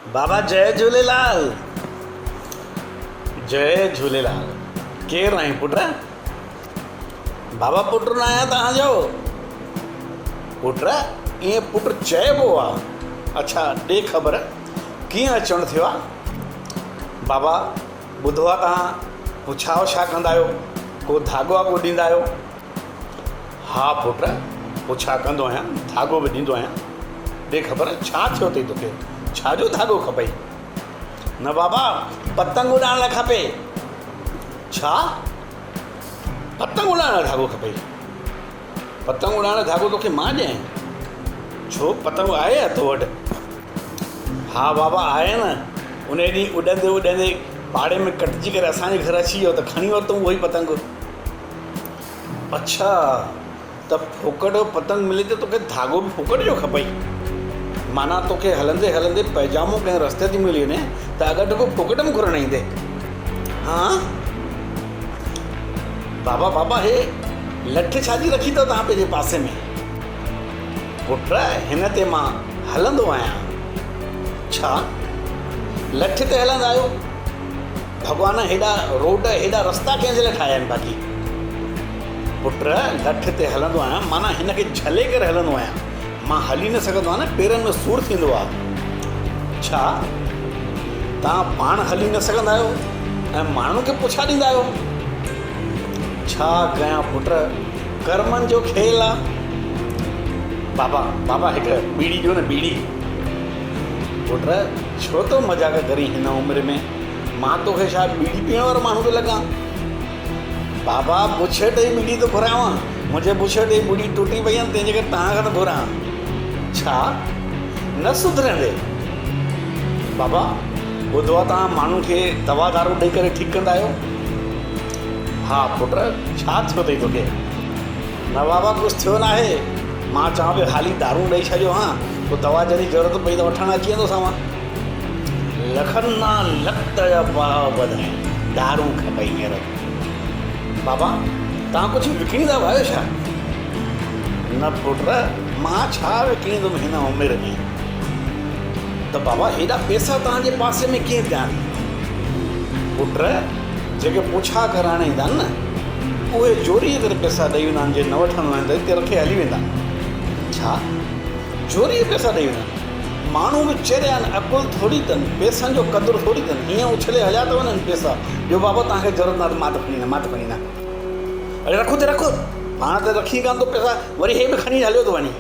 بابا جئي جهوليلال. جئي جهوليلال. ڪير آهين پٽ؟ بابا پٽ نه آهيان توهان جو. پٽ ائين پٽ چئبو آ. اڇا ڏي خبر ڪيئن اچڻ ٿيو آ؟ بابا ٻڌو آ توهان پڇائو ڇا ڪندا آهيو؟ ڪو ڌاڳو واڳو ڏيندا آهيو؟ ها پٽ، پڇا ڪندو آهيان، ڌاڳو به ڏيندو آهيان. ڏي خبر ڇا ٿيو اٿئي توکي؟ ڇا جو ڌاڳو کپئي؟ نه بابا، پتنگ اڏائڻ لاء کپي. ڇا؟ پتنگ اڏائڻ لاء ڌاڳو کپئي؟ پتنگ اڏائڻ لاء ڌاڳو توکي مان ڏيان؟ ڇو، پتنگ آهي تو وٽ؟ ها بابا آهي نه. انهيء ڏينهن اڏندي اڏندي پاڙي ۾ ڪٽجي ڪري اسان جي گهر اچي ويو ته کڻي ورتم اهو ئي پتنگ. اڇا ته ڦوڪٽ جو پتنگ ملي ته توکي ڌاڳو به ڦوڪٽ جو کپئي. معنيٰ توکي هلندي هلندي پئجامو ڪنهن رستي تي ملي وڃي ته اڳٺ به ڦوڪٽ ۾ گهرڻ ايندي. هان؟ بابا بابا هي لٺ ڇا جي رکي اٿو توهان پنهنجي پاسي ۾؟ پٽ هن تي مان هلندو آهيان. ڇا؟ لٺ تي هلندا آهيو؟ ڀڳوان هيڏا روڊ هيڏا رستا ڪنهن جي لاء ٺاهيا آهن باقي پٽ لٺ تي هلندو آهيان معنيٰ هن کي جهلي ڪري هلندو آهيان مان هلي نه سگهندو آهيان نه پيرن ۾ سور ٿيندو آهي ڇا توهان پاڻ هلي نه سگهندا آهيو ۽ ماڻهن کي پڇا ڏيندا آهيو ڇا ڪيان پٽ ڪرمن جو کيل آ بابا بابا هڪ ٻيڙي ڏيو نه ٻيڙي پٽ ڇو ٿو مذاق ڪرين هن عمر ۾؟ مان توکي ڇا ٻيڙي پيئڻ وارو ماڻهو ٿو لڳان؟ بابا بڇيٽ جي ٻيڙي ٿو گهرايانء. منهنجي بڇيٽ جي ٻيڙي ٽٽي پئي آهي تنهن جي ڪري توهان کان ٿو گهران. ڇا؟ نه سڌرندي؟ بابا ٻڌو آهي توهان ماڻهن کي دوا دارو ڏئي ڪري ٺيڪ ڪندا آهيو. ها پٽ ڇا ٿيو اٿئي توکي؟ نه بابا ڪجهه ٿيو ناهي. مان چوان پيو حالي دارون ڏئي ڇڏيو هان. پوء دوا جڏهن ضرورت پئي ته وٺڻ اچي ويندوسانو. لکن نا لت جا پاء ٻڌائين، دارون کپئي هينئر. بابا، توهان ڪجهه وڪڻيندا به آهيو ڇا؟ نه پٽ، مان ڇا وڪڻيندم هن عمر ۾. ته بابا، هيڏا پئسا توهان جي پاسي ۾ ڪيئن پيا آهن؟ پٽ، جيڪي پڇا ڪرائڻ ايندا آهن نه، اهي چوريء ڪري پئسا ڏئي ويندا آهن، جي نه وٺندو آهيان ته هتي رکي هلي ويندا آهن. ڇا؟ چوريء پئسا ڏئي وڃن. ماڻهو به چريا آهن، عقل ٿوري اٿن، پئسن جو قدر ٿوري اٿن، ائين اڇلي هليا ٿا وڃن پئسا. ڏيو بابا توهان کي ضرورت ناهي ته مان ته کڻي ايندم، مان ته کڻي ايندم. اڙي رک اتي رک، پاڻ ته رکي ڪانه ٿو پئسا، وري هي به کڻي هليو ٿو وڃي.